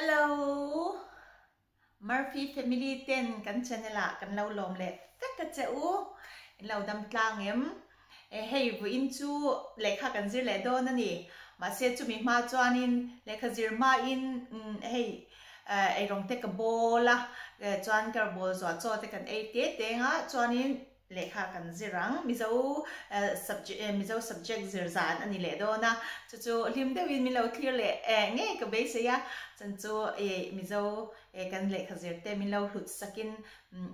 Hello Murphy family ten kan channel ah kan lo lawm leh vek a che u in lo dam tlang em e hei vawiin chu lehkha kan zir leh dawn a ni mahse chumi hma chuanin lehkha zir hmain hei eirawng te ka bawl a chuan ka bawl zuah chaw te kan ei te teng a chuanin Lehkha kan zir ang. Mizo subject Mizo subject zir zan a ni leh dawn a, chu chu hlim deuhin min lo thlir leh ngei ka beisei a, chan chu Mizo kan lehkha zir te min lo hlut sakin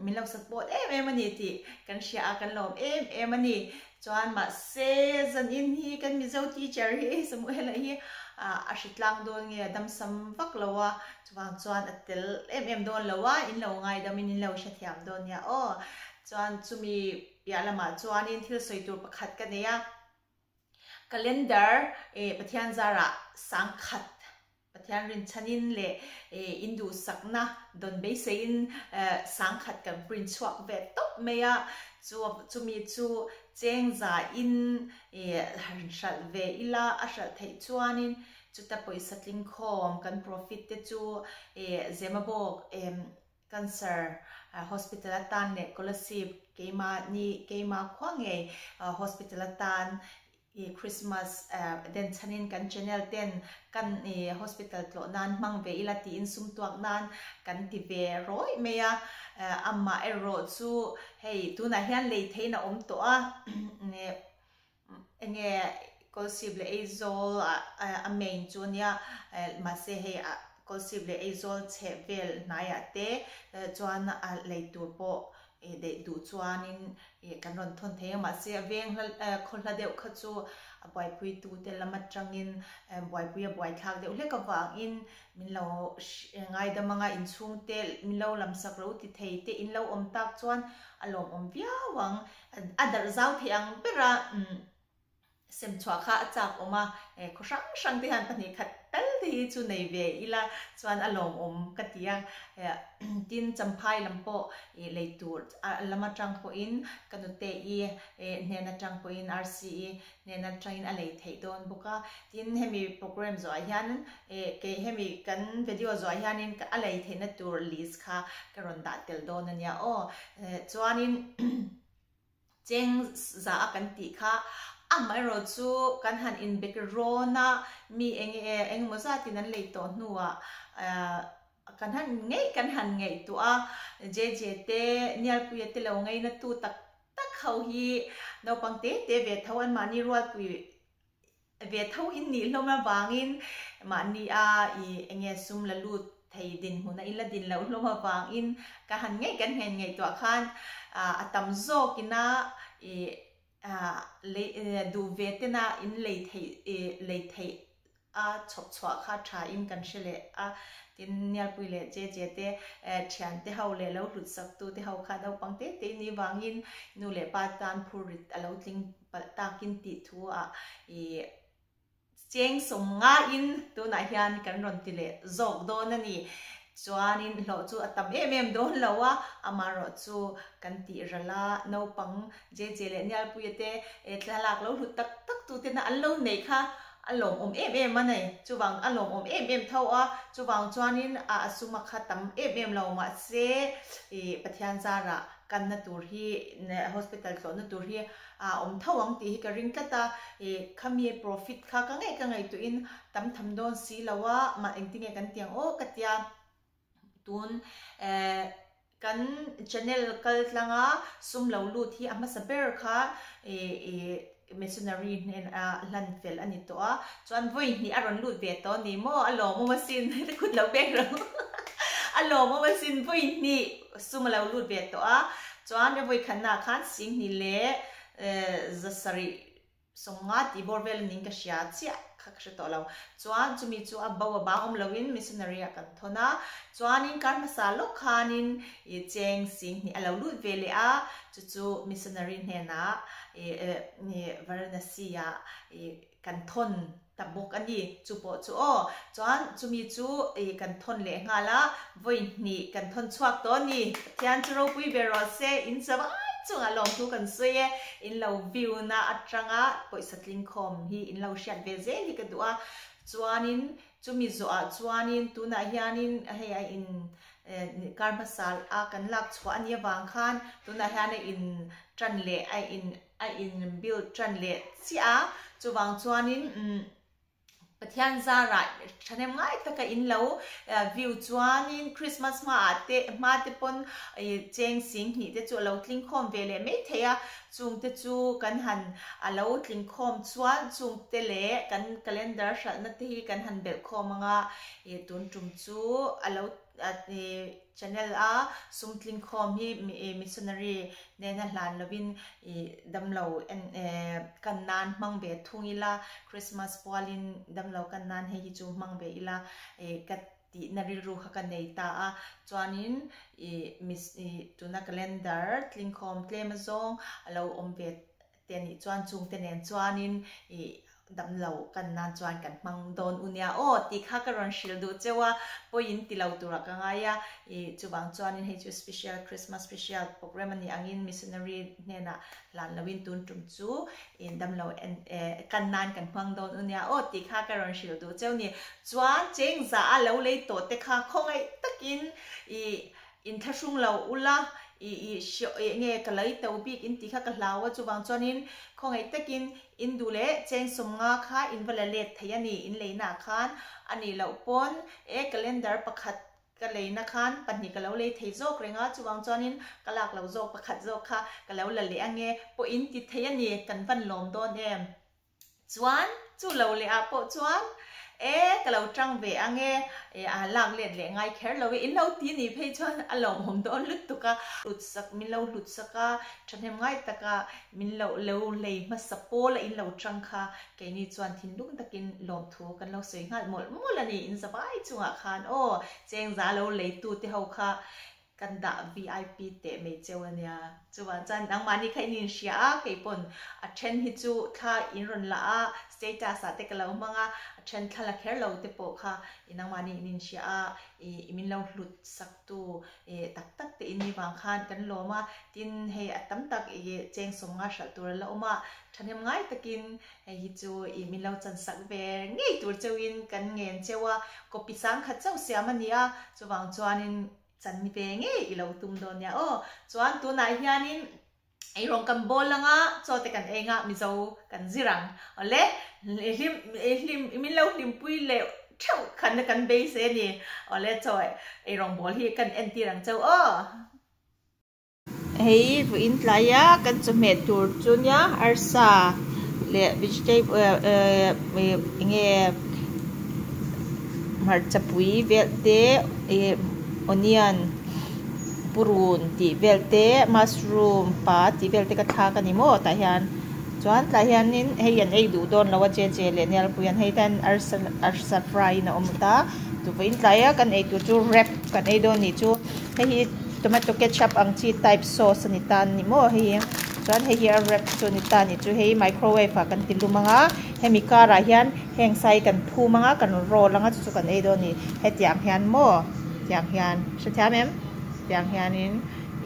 min lo support em em a ni tih kan hria a, kan lawm em em a ni. Chuan mahse zanin hi kan Mizo teacher hi Samuela hi a hri tlang dawn nge a damsam vak lo a, chuvang chuan a tel em em dawn lo a, in lo ngaidamin in lo hrethiam dawn nia aw. Chuan chumi piah lamah chuanin thil sawi tur pakhat ka nei a, calendar eh Pathian zarah sangkhat Pathian rinchhanin leh eh induhsakna dawn beiseiin eh sangkhat kan print chhuak ve tawp mai a, chu chumi chu cheng zain eh hralh ve ila a hralh theih chuanin chuta pawisa tlingkhawm kan profit te chu eh Zemabawk eh Cancer Hospital atan leh Kolasib keimahni keimah khua ngei Hospital atan i Christmas den chhanin kan channel ten kan i Hospital tlawh nan hmang ve ila tiin sum tuak nan kan ti ve rawih mai a, amah erawh chu hei tunah hian lei theiin a awm tawh a. Enge Kawlsip leh Aizawl ah a main chu ania mahse hei ah Kawlsip leh Aizawl chheh vel hnaiah te chuan a lei tur pawh daih duh chuanin kan rawn thawn thei a mahse a veng hla khaw hla deuh kha chu a buaipui tu te lam atangin buaipui a buaithlak deuh hlek avangin min lo ngaidam anga inchhungte min lo lamsak lo ti thei te in lo awm tak chuan a lawmawm viau ang. A darh zau thei ang bera sem chhuah kha a chak awm a, khaw hrang hrang te hian pahnih khat tal te hi chu nei ve ila chuan a lawmawm ka ti a, tin Champhai lam pawh lei tur lam atang pawhin ka nute i hnen atang pawhin RCE hnen atangin a lei theih dawn bawk a, tin hemi program zawhah hian kei hemi kan video zawhah hianin a lei theihna tur list kha ka rawn dah tel dawn a nia aw, chuanin cheng za a kan tih kha amaherawh chu kan han inbek rawn a, mi eng engemaw zatin an lei tawh hnuah kan han ngei kan han ngaihtuah a, JJ te Nialpuia te lo ngaina tu tak tak ho hi naupang te te ve tho an mahni rualpui ve tho in nih hlawm avangin mahni a i enge sum la lut thei dinhmun a in la din loh hlawm avangin ka han ngei kan nghen ngaihtuah khan a tam zawk ina i lei duh ve tena in lei theih lei theih a chhawp chhuah kha tha in kan hre leh a, tin Nialpui leh Che Che te thian te ho leh lo hlut sak tu te ho kha naupang te te ni vangin nu leh pa tan phur rit a lo tling palh takin tih thu ah i cheng sawm ngaiin tunah hian kan rawn ti leh zawk dawn a ni. Chuanin hlawh chu a tam em em dawn lo a, amaherawhchu kan tih ral a, naupang JJ leh Nialpuia te thlalak lo hlut tak tak tu tena an lo neih kha a lawmawm em em a nei. Chuvang a lawmawm em em tho a, chuvang chuanin a sum a kha tam em em lo mahse ih Pathian zarah kanna tur hi hospital tlawhna tur hi a awm tho ang tih hi ka ring tlat a, ih khami profit kha ka ngaih ka ngaihtuahin tam tham dawn si lo a, mah engtinge kan ti ang aw ka tia tun eh Kan channel kal tlanga sum lo lut hi a hmasa ber kha missionary hnen a hlan fel a ni tawh a, chuan vawi hnih a rawn lut ve tawh a ni maw? A lawmawm asin, kut lo pek lo a lawmawm asin vawi hnih sum a lo lut ve tawh a, chuan vawi khatnaah khan Singhnih leh zasarih Sawmnga tih bawr vel aning ka hria chiah kha ka hre tawh lo. Chuan chumi chu a bo a bang awm loin missionary ah kan thawn a. Chuanin kar hmasa lawk khanin i cheng sing hnih a lo lut ve leh a, chu chu missionary hnenah i Varanasi ah i kan thawn ta bawk a ni. Chu pawh chu aw. Chuan chumi chu i kan thawn leh nghal a, vawi hnih kan thawn chhuak tawh a ni. Pathian chu ropui ber rawh se, in zavai chungah lawmthu kan sawi e, in lo view na atanga pawisa tling khawm hi in lo hriat ve zel hi ka duh a, chuanin. Chumi zawhah chuanin tunah hianin hei a in kar hmasa a kan lak chhuah a nih avang khan tunah hian a in tan leh a in a in build tan leh chiah a, chuvang chuanin umm Pathian zarah thahnem ngai taka in lo view chuanin Christmas hmaah te hma te pawn ih cheng sing hnih te chu a lo tling khawm ve leh mai thei a, chungte chu kan han a lo tling khawm chuan chungte leh kan calendar hralhna te hi kan han belh khawm ang a, ih tun tum chu a lo channel a sum tling khawm hi missionary nena hlan lovin ih damlo en kan nan hmang ve thung ila Christmas pualin damlo kan nan hei hi chu hmang ve ila ih ka tihna rilru kha ka nei ta a chuanin ih tuna calendar tling khawm tlem azawng a lo awm ve te anih chuan chungte nen chuanin ih damlo kan nan chuan kan hmang dawn u nia aw tih kha ka rawn hrilh duh cheu a, pawiin ti lo turah ka ngai a, ih chuvang chuanin hei chu special Christmas special program anih angin missionary hnenah hlan loin tun tum chu ih damlo en eh kan nan kan hmang dawn u nia aw tih kha ka rawn hrilh duh cheu ni. Chuan cheng za a lo lei tawh te kha khawngaih takin ih Inthlahrung lo ula, i i hriau eh nge ka lei to bik in tih kha ka hlau a, chuvang chuanin khawngaih takin in duh leh cheng sawmnga kha in va la let thei a ni, in leina ah khan a nih loh pawn e calendar pakhat ka leina khan pahnih ka lo lei thei zawk reng a, chuvang chuanin ka lak lo zawk pakhat zawk kha ka lo la leh ange pawh in ti thei a ni, kan van lawm dawn em. Chuan chu lo leh ah pawh chuan e ka lo tang ve ang e, e a lak let leh ngai kher lo e, in lo ti ni phei chuan a lawmawm dawn lutuk a, hlut sak min lo hlut sak a, thahnem ngai taka min lo lo lei hmasa pawl a in lo tang kha keini chuan thinlung takin lawmthu kan lo sawi nghal mawlh mawlh a ni, in zavai chungah khan aw cheng za lo lei tu te ho kha Kan dah vip teh mai cheu a nia. Chuvang chuan nangmahni kha in inhria a, kei pawn a then hi chu thla in rawn la a, status ah te ka lo hmang a, a then thla la kher lo te pawh kha i nangmahni in inhria a, i min lo hlut sak tu tak tak te in ni vang khan kan lawm a, tin hei a tam tak i cheng sawm nga hralh tur a la awm a, thahnem ngai takin hei hi chu i min lo chan sak ve ngei tur cheuhin kan ngen cheu a, copy sang khat chauh siam a ni a, chuvang chuanin Chan ve ngei i lo tum dawn nia aw. Chuan tunah hianin eirawng kan bawl anga chaw te kan ei anga Mizo kan zir ang. Awle, i hlim i hlim min lo hlimpui leh theuh khan kan beisei a ni. Awle chaw eirawng bawl hi kan entir ang cheu aw. Hei vawiin tlaia kan chawhmeh tur chu nia arsa leh vegetable eng nge hmarcha pui vel te ih onion purun tih vel te mushroom pa tih vel te ka thlak a ni maw tah hian chuan tlai hianin hei an ei duh dawn lo a che che leh nialpui an hei hian arsa arsa fry in a awm ta chu vawiin tlaia kan ei tur chu wrap kan ei dawn nih chu. Hei hi tomato ketchup ang chi type sauce a ni ta a ni maw hei hi chuan hei hi a wrap chu a ni ta a ni chu hei microwave ah kan ti lum ang a hemi karah hian heng sai kan phum ang a kan roll ang a chu chu kan ei dawn a ni hetiang hian maw tiang hian hrethiam em tiang hianin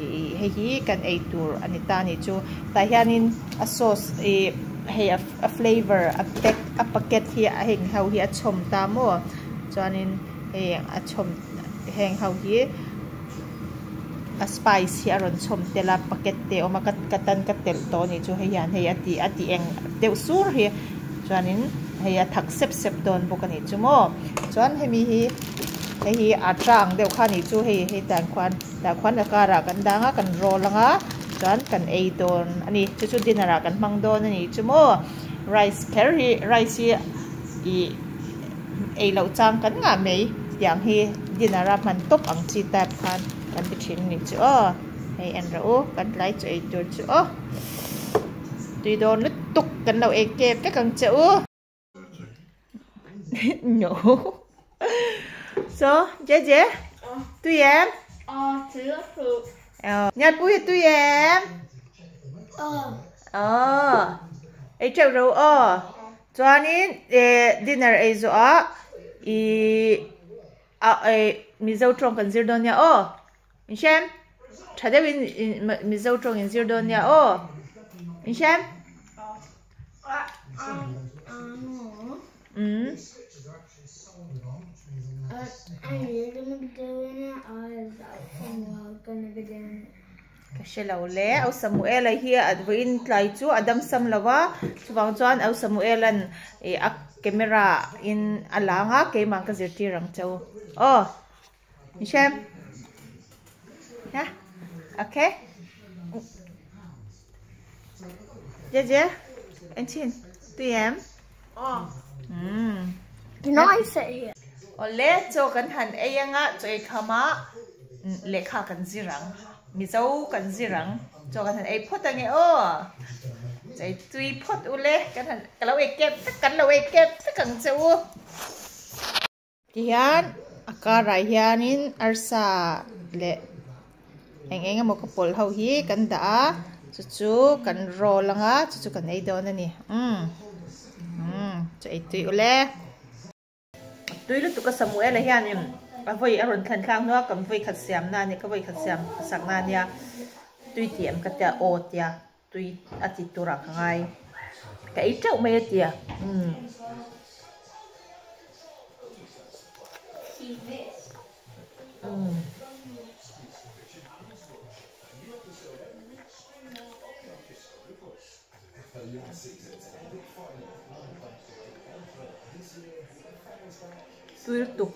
ih hei hi kan ei tur a ni ta a ni chu tah hianin a sauce ih hei a flavour a pack a packet hi a heng ho hi a chhawm ta maw chuanin hei a chhawm. Heng ho hi a spice hi a rawn chhawm tel a packet te a awm a ka tan ka telh tawh a nih chu hei hian hei a ti a ti eng deuh sur hi chuanin hei a thak sep sep dawn bawk a nih chu maw chuan hemi hi hei hi a tang deuh kha a nih chu hei hei tan khuan tah khuan a karah kan dang a kan roll ang a chuan kan ei dawn a ni chu chu dinner ah kan hmang dawn a nih chu maw rice kher hi rice hi ih. Ei loh chang kan ngah mai tiang hi dinner a hman tawp ang chi type khan kan ti thin anih chu aw hei en rawh u kan tlai chu ei tur chu aw tui dawn lutuk kan lo ei kep vek ang che u no so jeje tui em nhật bui tui em ờ ei teuh ro aw Chuanin dinner ei zawhah ihh Mizo tawng kan zir dawn nia aw inhrem tha deuhin Mizo tawng in zir dawn nia aw inhrem umm. Are you gonna be doing it or is Samuel gonna be doing it? Ka hre lo le, Au Samuela hi a vawiin tlai chu a dam sam lo va, chuvang chuan Au Samuela'n ih a camera in a lang a, keimah ka zirtir ang che u. Aw, Nishem. Ha, okay. Jeje, enchhin, tui em? Aw. Umm. Can I sit here? Awle, chaw kan han ei anga chaw ei kham a lehkha kan zir ang. Mizo kan zir ang. Chaw kan han ei phawt ange aw. Chaw ei tui phawt ule kan han ka lo ei kep vek kan lo ei kep vek ang che u. Tihian a karah hianin arsa leh eng eng emaw ka pawlh ho hi kan dah a chu chu kan roll ang a chu chu kan ei dawn a ni umm umm chu ei tui ule tui lutuk a Samuel a hianin a vawi a rawn thlen thlak hnuah kan vawi khat siam na a ni ka vawi khat siam sak na a nia tui tih em ka tia aw tia. Tui a ti turah ka ngai. Ka ei teuh mai a tia. Umm. Umm. Tui lutuk.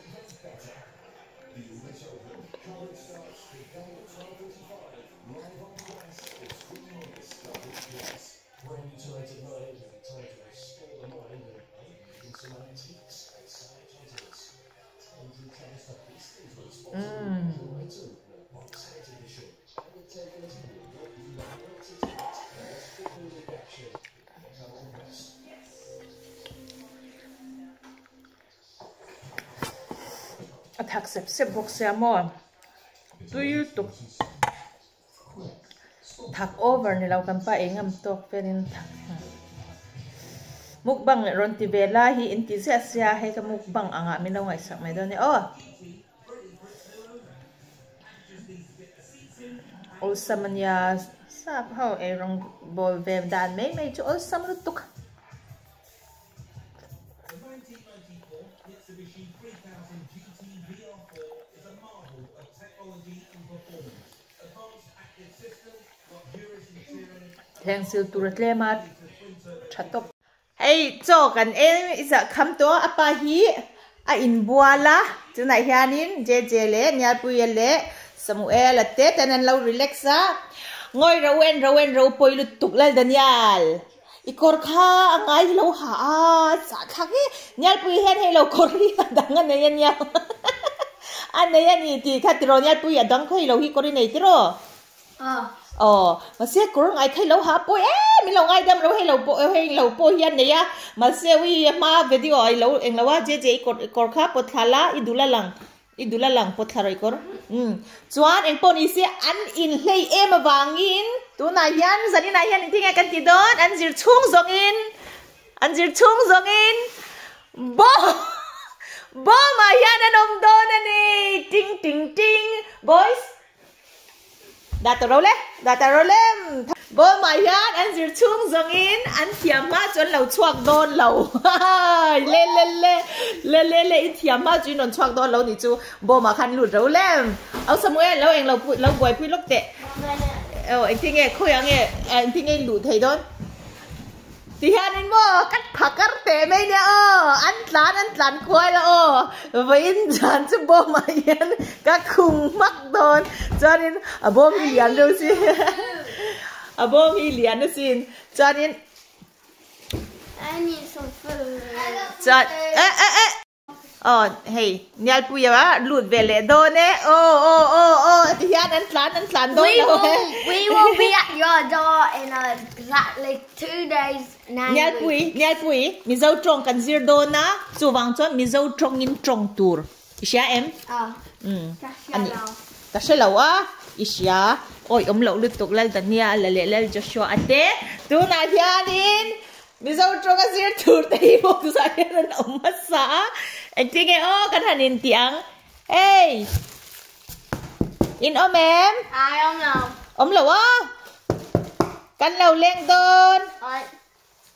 A thak sep sep bawk sia maw tui lutuk thak over ni lo kan pa ei ngam tawk velin thak mukbang rawn ti ve lai hi in ti ziah sia hei ka mukbang angah min lo ngaihsak mai dawn e aw awlsam ania sap ho eirawng bawl ve dan mai mai chu awlsam lutuk. Thleng sil tur a tlem a tha tawp. Hei chaw kan en i zah kham tawh a pa hi a inbual a tunah hianin JJ leh Nialpuia leh Samuel a te ten an lo relax a ngawi ro en ro en ro pawi lutuk lal Daniel. I kawr kha a ngai lo ha a, zahthlak hi Nialpui hian hei lo kawr hi a dang a nei a nia a nei a ni tih kha tiraw Nialpui a dang khaw hi lo hi kawr i nei tiraw? Aw mahse kawr ngai kha i lo ha pawi em i lo ngaidam lo hei lo pawh hei lo pawh hi a nei a mahse ui a hma video ah i lo englo a JJ i kawr kawr kha pawt thla la i dul a lang I dul a lang pawt thla rawih kawr. Umm. Chuan eng pawh ni se an inhlei em avangin tunah hian zaninah hian engtin nge kan ti dawn an zir chhung zawngin an zir chhung zawngin bawm bawmah hian an awm dawn a ni ting ting ting boys Dah ta ro le, dah ta ro le. Bawmah hian an zir chhung zawngin an thiam hma chu an lo chhuak dawn lo. Le le le, le le le i thiam hma chu in rawn chhuak dawn lo nih chu. Bawmah khan lut ro le. Au Samuel lo eng lo lo buaipui lawk teh. Aw engtin nge khawiah nge engtin nge in luh thei dawn. Ti hianin maw ka tha kar teh mai nia aw an tlan an tlan kual a aw vawiin zan chu bawm ah hian ka khung hmak dawn chuanin a bawm hi lian deuh si a bawm hi lian asin chuanin chuan eh eh eh. Aw hei Nialpuia lut ve leh dawn e aw aw aw aw ti hian an tlan an tlan dawn lo e. We will be at your door in exactly 2 days 9 Nialpui Nialpui Mizo tawng kan zir dawn a chuvang chuan Mizo tawngin tawng tur i hria em? Aw ka hria lo. Ka hre lo a i hria awi awm loh lutuk Lal Daniel a leh Lal Joshua a te tunah hianin Mizo tawng a zir tur te hi bawk zah hian an awm hmasa a, engtin nge aw kan han intih ang? Hey! In awm em? Ai awm lo. Awm lo a? Kan lo leng dawn. Ai.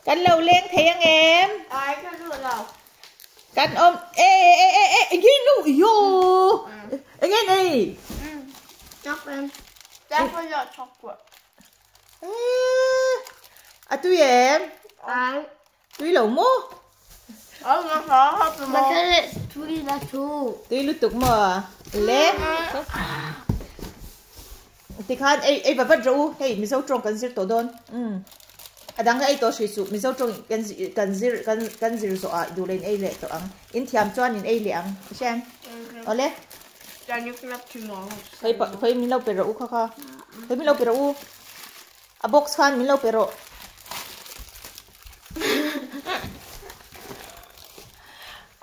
Kan lo leng thei ang em? Ai ka duh lo. Kan awm e e e e engin lo iyo. hei? Nothing. Definitely not chocolate. A tui em? Tui lo maw? Because it's tui lutuk. Tui lutuk maw? Le. Tikhan ei ei va vat rawh u, hei Mizo tawng kan zir tawh dawn. Umm. A dang ei tawh hrih suh, Mizo tawng kan kan zir kan kan zir zawh ah duh leh in ei leh tawh ang. In thiam chuan in ei leh ang. I hria em? Awle. Khawi pa khawi min lo pe rawh u kha kha. Khawi min lo pe rawh u. A box khan min lo pe rawh.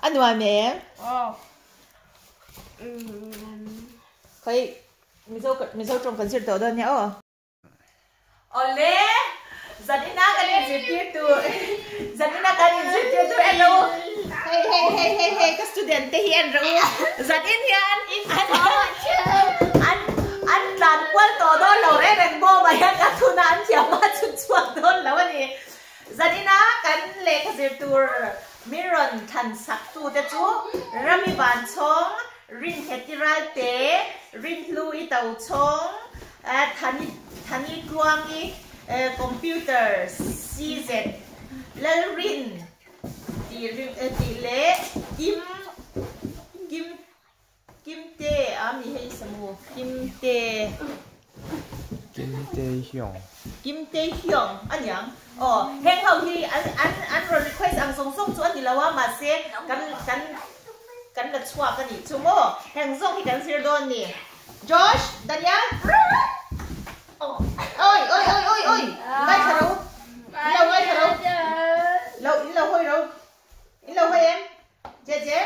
A nuam em? Khawi Mizo Mizo tawng kan zir tawh dawn nia aw. Awle! Zanina kan inzirtir tur Zanina kan inzirtir tur en rawh u. Hei hei hei hei hei ka student te hi en rawh u. Zanin hian an an tlan kual tawh dawn lo reng reng bawmah hian ka thuna an thiam a chhun chhuak dawn lo a ni. Zanina kan lehkha zir tur min rawn thlan sak tu te chu Rami Vanchhawng, Rinheti Ralte, Rinhlu-i Tochhawng, Thani Thani Tluangi, Computer CZ, Lalrin tih tih leh Kim Kim Kimte a mi hei samu Kimte Kimte Hyung Kimte Hyung a niang aw heng ho hi an an an rawn request ang zawng zawng chu a ni lo a mahse kan kan kan la chhuak a nih chu maw heng zawng hi kan zir dawn ni Josh Daniel oi oi oi oi oi ngaithla ro in lo ngaithla ro lo in lo hawi ro in lo hawi em Jeje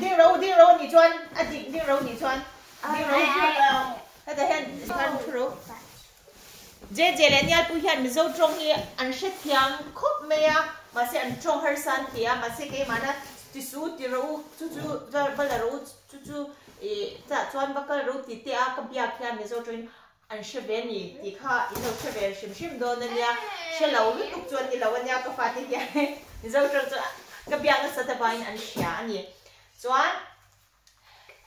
Ding ro ding ro nih chuan a dik ding ro nih chuan ding ro heta hian khan thu ro Jeje leh Nialpui hian Mizo tawng hi an hrethiam khawp mai a mahse an tawng harsa an ti a mahse keimahna tisu ti ro chu chu va la ro chu chu ih tah chuan va kal ro ti te a ka biak hian Mizo tawngin An hre ve a ni tih kha in lo hre ve hrim hrim dawn a nia, hre lo lutuk chu an ni lo a nia ka fate hian Mizo tawng chu ka biak nasa ta vangin an hria a ni. Chuan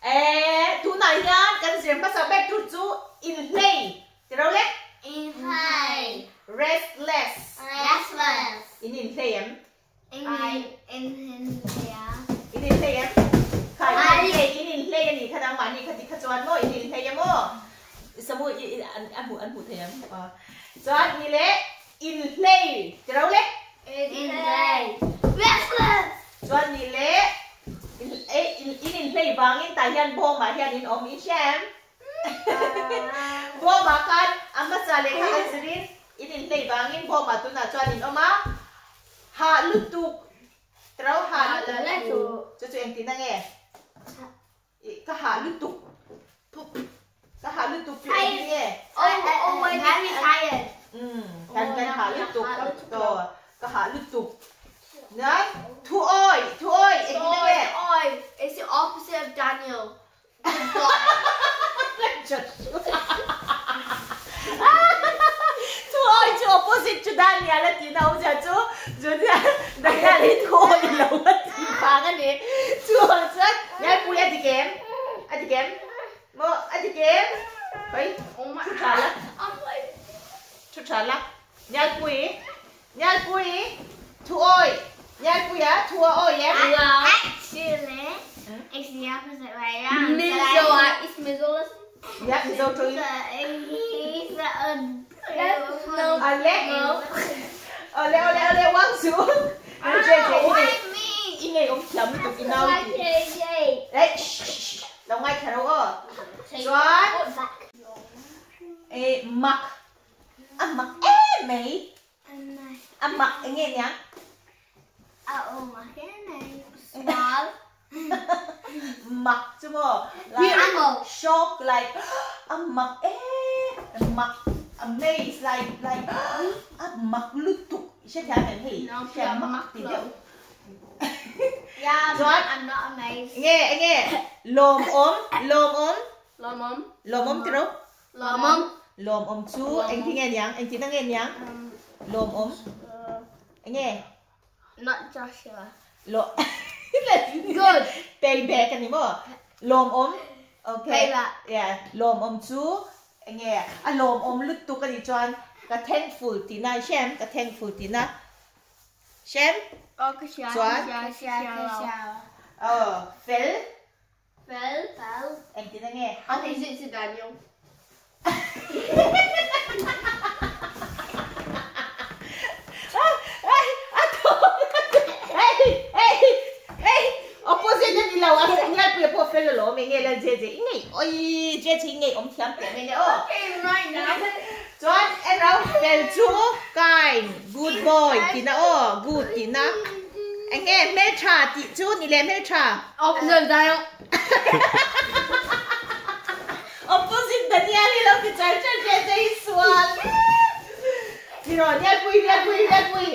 eh tunah hian kan zir hmasa ber tur chu inhlei ti ro le? Inhlei. Restless. Restless. In inhlei em? In In inhlei em? Kha in inhlei in inhlei a nih kha nangmahni kha ti kha chuan maw in inhlei em aw? Samu i i an a hmuh an hmuh thei em? Aw chuan ni le inhlei ti ro le? Inhlei. Restless. Chuan ni le in in in inhlei vangin tah hian bawmah hian in awm in hria em? Bawmah khan a hmasa lehkha kan zirin in inhlei vangin bawmah tunah chuan in awm a. Hah lutuk tro hah lutuk chu chu engtin a nge ih ka hah lutuk ka hah lutuk chu engtin nge umm kan kan hah lutuk ka to ka hah lutuk nai thu awi thu awi engtin a nge Thu awi chu opposite chu Daniel a tihna awm zia chu Junior Daniel hi thu awi lo a ti vang a ni. Chu awng chuan Lalpui a dik em? A dik em? Maw a dik em? Hawi thu tha la. Thu tha la. Lalpui Nialpui, Thu awi! Nialpuia, Thu a awi em? Actually, it's the opposite way round. Mizo, it's Mizo. Yeah, Mizo tawngin. Ale, ale, ale, ale, wang chu. I ngei awm thiam lutuk i nau tih. Eh, shh, shh, lo ngaithla ro aw. Chuan, eh, mak. A mak em mai. A mak eng nge nia? A aw mak em mai. Small. Mak chu maw? Like shock like a mak em mak amaze like like a mak lutuk i hre thiam em hei hria mak ti deuh. Yeah, Chuan I'm not amazed. Enge enge lawmawm lawmawm Lawmawm. Lawmawm tiro. Lawmawm. Lawmawm chu engti nge niang? Engti na nge niang? Lawmawm. Enge? Not Joshua. Lo Good. Payback a ni maw? Lawmawm. Okay. Payback. Yeah, lawmawm chu enge a lawmawm lutuk a nih chuan ka thankful tihna i hria em? Ka thankful tihna. Hria em? Aw ka hria, ka Chuan? hria, ka hria, ka hria. Aw, fel. Fel. Fel. Engtin enge? Opposite to Daniel. Opposite a ni lo a Nialpuia pawh fel alawm enge lal JJ i ngei oi JJ i ngei awm thiam teh mai nia aw chuan en rau fel chu kind good boy tihna aw good tihna enge hmeltha tih chu ni leh hmeltha Opposite Daniel. Opposite Daniel hi lo ti char char che che hi sual Ni rawh Nialpui Nialpui Nialpui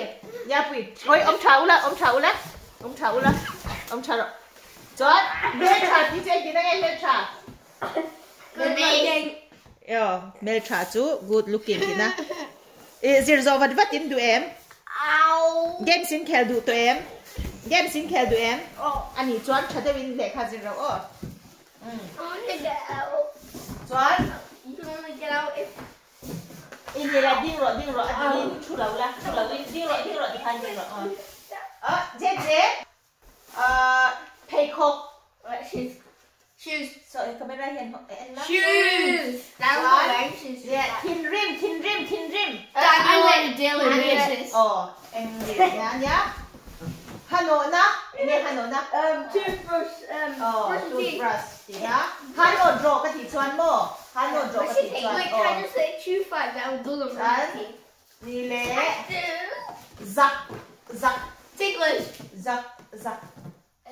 Nialpui Oi awm tha ula awm tha ula awm tha ula awm tha rawh Chuan hmeltha ti che engtin ange hmeltha Good looking Aw hmeltha chu good looking tina I zir zawh vat vat in duh em? Games in khel duh tawh em? Games in khel duh em? A nih chuan tha deuh in lehkha zir rauh aw. Chuan i ni la ding rawh ding rawh a ding in thu lo la thu lo in ding rawh ding rawh tikhan ding rawh aw. A Jeje pheikhawk Shoes. Saw camera hian en la. Shoes. Chuan thinrim thinrim thinrim. Daniel on a daily basis. Aw eng nia nia hanawhna enge hanawhna? Toothbrush Aw toothbrush tihna hanawh draw ka tih chuan maw hanawh draw ka tih chuan Wait can I just say 25 that will do them Chuan ni leh zak zak Ticklish. Zak zak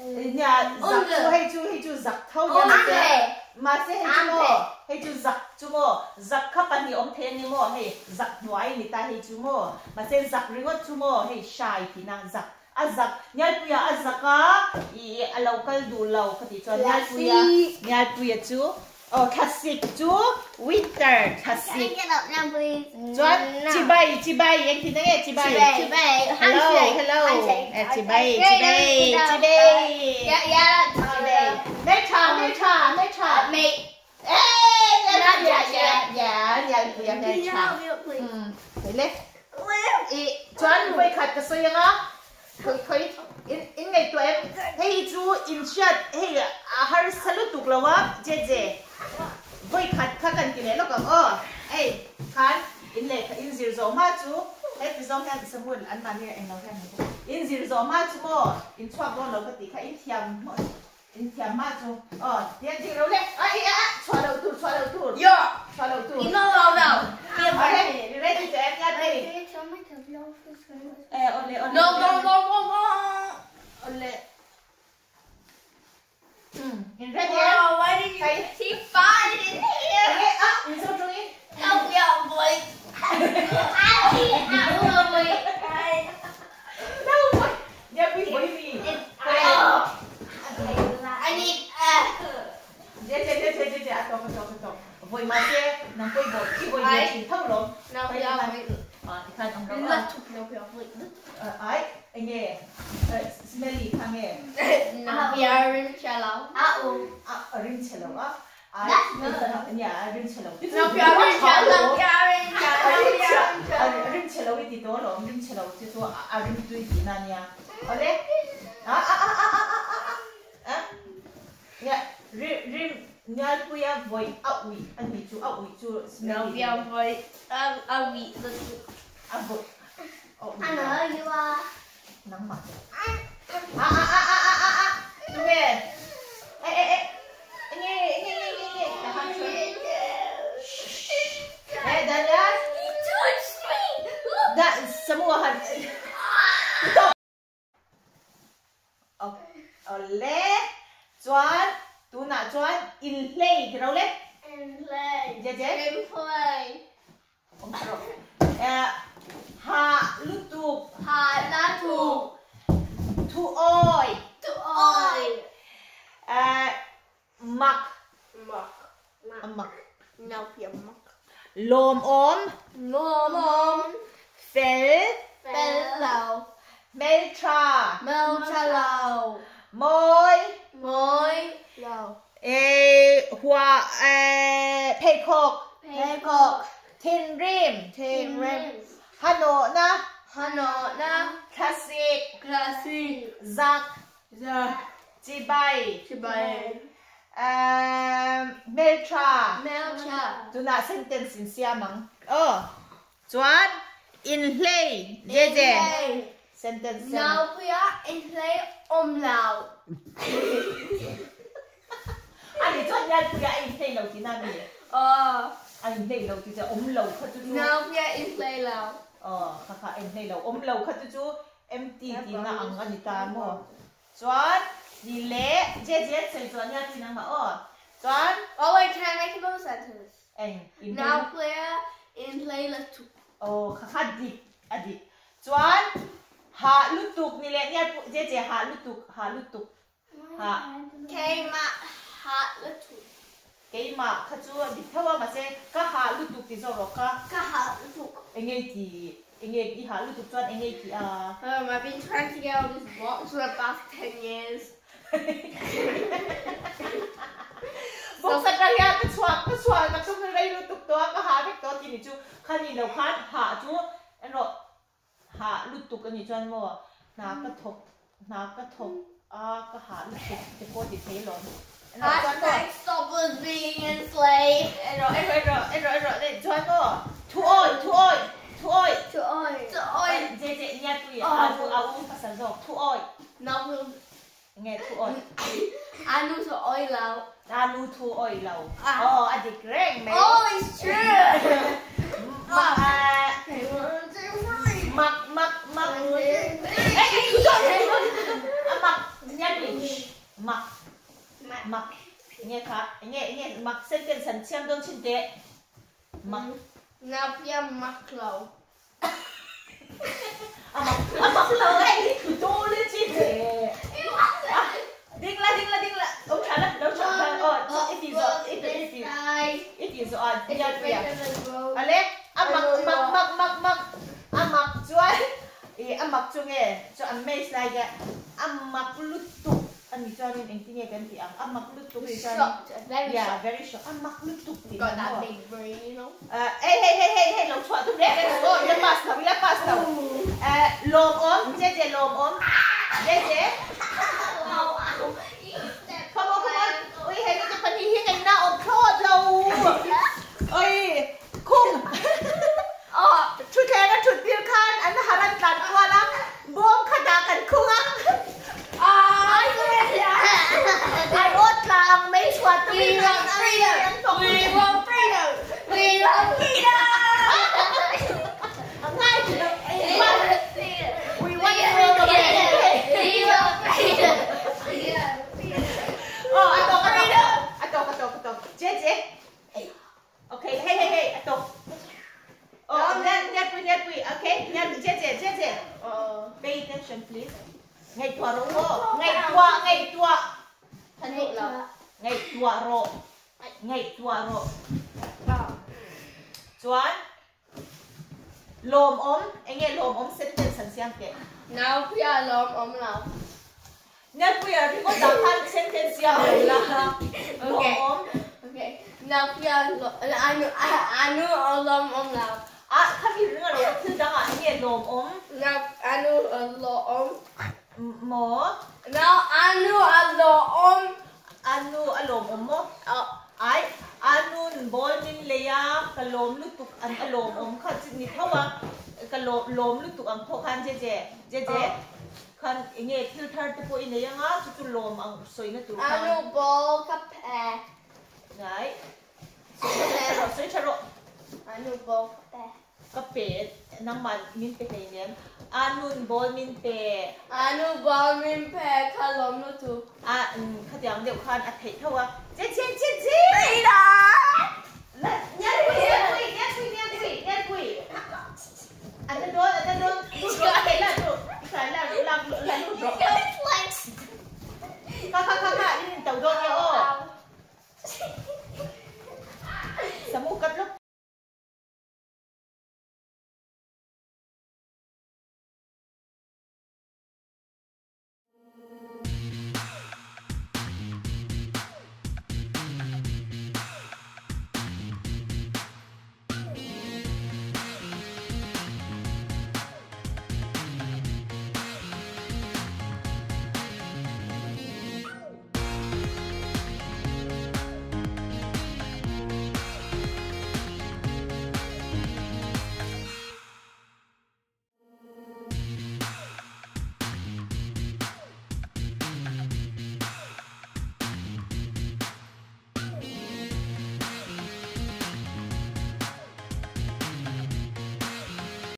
Nia, zak chu hei chu hei chu zak tho nia mahse mahse hei chu maw hei chu zak chu maw zak kha pahnih awm thei a ni maw hei zak hnuai ni ta hei chu maw mahse zak ringawt chu maw hei hrai tihna zak a zak Nialpuia a zak a ih a lo kal duh lo ka tih chuan Nialpuia Nialpuia chu Aw thlasik chu winter thlasik. Chuan chibai chibai engtin enge chibai. Hello hello chibai chibai chibai. Hmeltha hmeltha hmeltha. Nialpuia hmeltha. Hei le. Chuan vawikhat ka sawi anga Khawi khawi in in ngaihtuah em? Hei hi chu in hriat hei a harsa lutuk lo a Jeje vawi khat kha kan ti leh lawk ang aw hei khan in lehkha in zir zawh hma chu heti zawng hian Samuel an mahni eng lo hian in zir zawh hma chu maw in chhuak dawn lo ka tih kha in thiam In thiam mah chu aw tian ding lo le a i a chhuah loh tur chhuah loh tur chhuah loh tur Awle ready to em ngat hei eh awle awle awle in ready em hei a in zo tung in Awle chuan tunah chuan inhlei ti ro le. Inhlei. Je je. Inhlei. Awm tha rawh. Eh ha lutuk. Ha lutuk. Thu awi. Thu awi. Eh mak. Mak. A mak. Naupiang mak. Lawmawm. Lawmawm. Fel. Fel lo. Hmeltha. Hmeltha lo. Mawi. Mawi lo. Hua pheikhawk. Pheikhawk. Thinrim. Thinrim. Hanawhna. Hanawhna. Thlasik. Thlasik. Zak. Zak. Chibai. Chibai. Hmeltha. Hmeltha. Tunah sentence in siam ang. Aw. Chuan inhlei. Jeje. Inhlei. Sentence siam. Naupuia inhlei awm lo. A ni chuan Nialpuia a inhlei lo tihna a mi? Aw. A inhlei lo tih chu awm lo kha chu chu. Naupuia inhlei lo. Aw, kha kha a inhlei lo. Awm lo kha chu chu empty tihna ang a ni ta maw? Chuan ni leh Jeje sawi chuan Nialpui nangmah aw. Chuan. Oh wait, can I make another sentence? Eng, inhlei. Naupuia inhlei la tuk. Aw, kha kha dik, a dik. Chuan hah lutuk ni leh Nialpui, Jeje hah lutuk, hah lutuk. Hah. Keimah hah lutuk. Keimah kha chu a dik tho a, mahse ka hah lutuk ti zawk rawh ka. Ka hah lutuk. Enge i ti, enge i hah lutuk chuan enge i ti a? Um, I've been trying to get out of this box for the past 10 years. Box atang hian ka chhuah, ka chhuah ka tum rei lutuk tawh a, ka hah vek tawh ti ni chu. Khani lo khan hah chu erawh Hah lutuk a nih chuan maw hna ka thawk hna ka thawk a ka hah lutuk te pawh ti thei alawm. Erawh chuan maw. Hashtag stop us being enslaved. Erawh erawh erawh erawh erawh leh chuan maw thu awi thu awi thu awi. Thu awi. Thu awi. Je je nia tui a u a u pasal zawk thu awi. Nau Nge thu awi. A nu thu awi lo. A nu thu awi lo. Aw a dik reng mai. Oh it's true. Mak mak mak mak. Eh thu dawn thu dawn thu dawn. A mak nia tui. Mak mak nge kha nge nge mak sentence han chhiam dawn chin teh. Mak. Naupia mak lo. A mak a mak lo e i thu dawn e chi che. Ding la ding la ding la lo tha la lo tha la aw i ti zawh i ti i ti i ti zawh a nia tui a ale a mak mak mak mak mak a mak chuan i a mak chu nge chu an maze lai te a mak lutuk A ni chuanin engtin nge kan tih ang? A mak lutuk ni chuanin. Yeah, very shocked. A mak lutuk tih na maw? Hei hei hei hei hei lo chhuah tum reng reng suh aw, ila pass lo, ila pass lo. Lawmawm, Jeje lawmawm, Jeje. Come on, come on. Ui hei ni te pahnih hi ngaihna awm thlawt lo. Ui khum. Thutthleng a thut tir khan an har an tlan kual a, bawm kha dah kan khung a. Ai awt tla ang mai chhuah tumin an an thawk. We want freedom! We want freedom! A ngai ti lo. We want freedom! We want freedom! We want freedom! Aw a tawk a tawk a tawk a tawk a tawk. Che che. Ok hei hei hei a tawk aw Niatpui Niatpui ok Niat che che che che pay attention please ngaihtuah rawh u aw ngaihtuah ngaihtuah ngaihtuah rawh ngaihtuah rawh chuan Lawmawm, enge lawmawm sentence han siam teh. Naupuia lawmawm lo. Naupuia ringawt ah khan sentence siam lo la. Lawmawm. Okay. Naupuia anu anu lawmawm lo. Ah khami ring a lo thil dang ah enge lawmawm. Nau anu lawmawm. Maw? Nau anu a lawmawm. Anu a lawmawm maw? Ai, anun bawl min lei a, ka lawm lutuk an a lawmawm kha chu ni tho a, ka lawm lawm lutuk ang pawh khan Jeje, Jeje khan enge thil thar te pawh i nei anga chu chu lawm ang sawina tur khan. Anu bawl ka pe. Ngai, sawi tha rawh, sawi tha rawh. Anu bawl ka pe. Ka pe, nangmah min pe hleinem. A nun bawl min pe. A nu bawl min pe, ka lawm lutuk. A, khatiang deuh khan a theih tho a. Che che che che! Freedom!